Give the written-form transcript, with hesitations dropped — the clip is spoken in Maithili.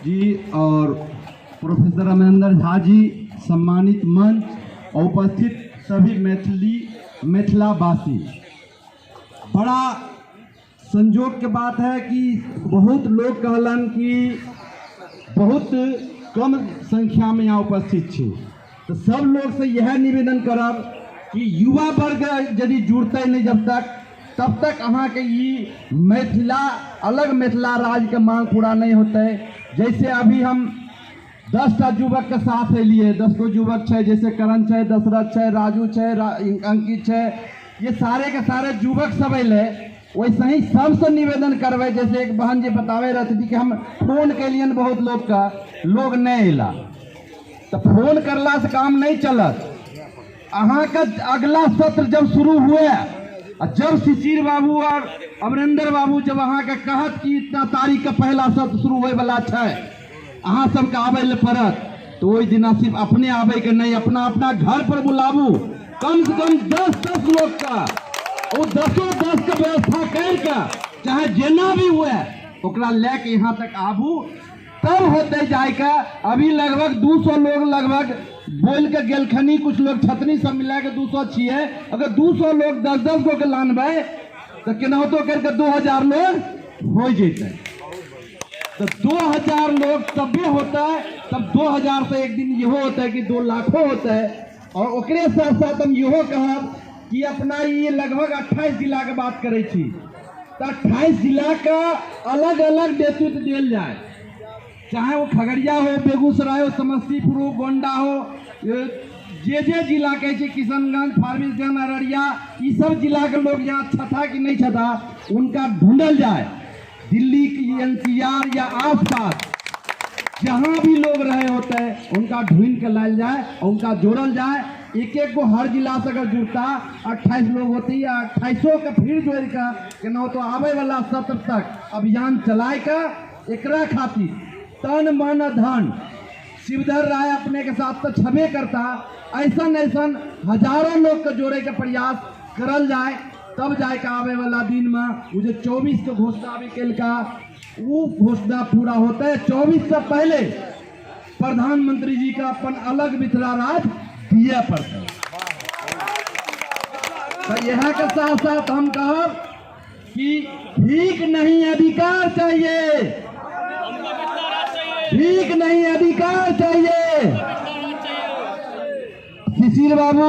जी और प्रोफेसर अमरेंद्र झा जी, सम्मानित मंच और उपस्थित सभी मैथिली मिथिलावासी, बड़ा संजोग के बात है कि बहुत लोग कहलन कि बहुत कम संख्या में यहाँ उपस्थित छी। तो सब लोग से यह निवेदन करब कि युवा वर्ग यदि जुड़ते नहीं जब तक, तब तक अहाँके ई मिथिला अलग मिथिला राज्य के मांग पूरा नहीं होते। जैसे अभी हम 10टा युवक के साथ एलिए, 10 गो युवक छै, जैसे करण छै, दशरथ छै, राजू छै, अंकित छै, ये सारे के सारे युवक सब अयलै। वैसे ही सबसे निवेदन करबै, जैसे एक बहन जी बताबै रहथिन कि हम फोन केलियनि बहुत लोग का, लोग नहीं अयला, तो फोन करला से काम नहीं चलत। अहाँके अगला सत्र जब शुरू हुए आ जब शिशिर बाबू और अमरेंद्र बाबू जब अहाँके कहत कि इतना तारीख के पहला सत्र शुरू होय वाला छै, अहाँ सबके आबै लए पड़त, तो ओहि दिना सिर्फ अपने आबै के नहीं, अपना अपना घर पर बुलाबू कम से कम 10-10 लोग का, ओ 10-10 के व्यवस्था करके चाहे जेना भी हुए ओकरा लए के यहाँ तक आबू, तब होते जाके। अभी लगभग 200 लोग लगभग बोल के गेलखनी, कुछ लोग छतनी सब मिला के 200 छियै, अगर 200 लोग 10-10 गो के लानबै तो केनाहितो करके 2000 लोग हो जैते। तो 2000 लोग तब भी होता है, तब 2000 से एक दिन इहो होता है कि 2 लाखों होता है। और ओकरे साथ साथ हम इहो कहब कि अपना ये लगभग 28 जिला के बात करै छी, तो 28 जिला का अलग अलग नेतृत्व देल जाए, चाहे वो खगड़िया हो, बेगूसराय हो, समस्तीपुर हो, गोंडा हो, जे जे जिला के छै, किशनगंज, फारबिसगंज, अररिया, ई सब जिला के लोग यहाँ छथा कि नहीं छथा उनका ढूंढल जाए। दिल्ली की एनसीआर या आसपास जहाँ भी लोग रहे होते हैं उनका ढूंढ के लाल जाए और उनका जोड़ल जाए। एक एक को हर जिला से अगर जुड़ता 28 लोग होते या 28 के फिर जोड़ के केना तो आबे वाला सत्र तक अभियान चलाए के एकरा खातिर तन मन धन शिवधर राय अपने के साथ तो छबे करता, ऐसा ऐसा हजारों लोग के जोड़े के प्रयास करल जाए, तब जाए के आवे वाला दिन में वो जो 24 के घोषणा भी केलका वो घोषणा पूरा होता है। 24 से पहले प्रधानमंत्री जी का अपन अलग मिथिला राज्य दिए पड़ता है। तो यह के साथ साथ हम कहब कि भीख नहीं अधिकार चाहिए, भीख नहीं अधिकार चाहिए। शिशिर बाबू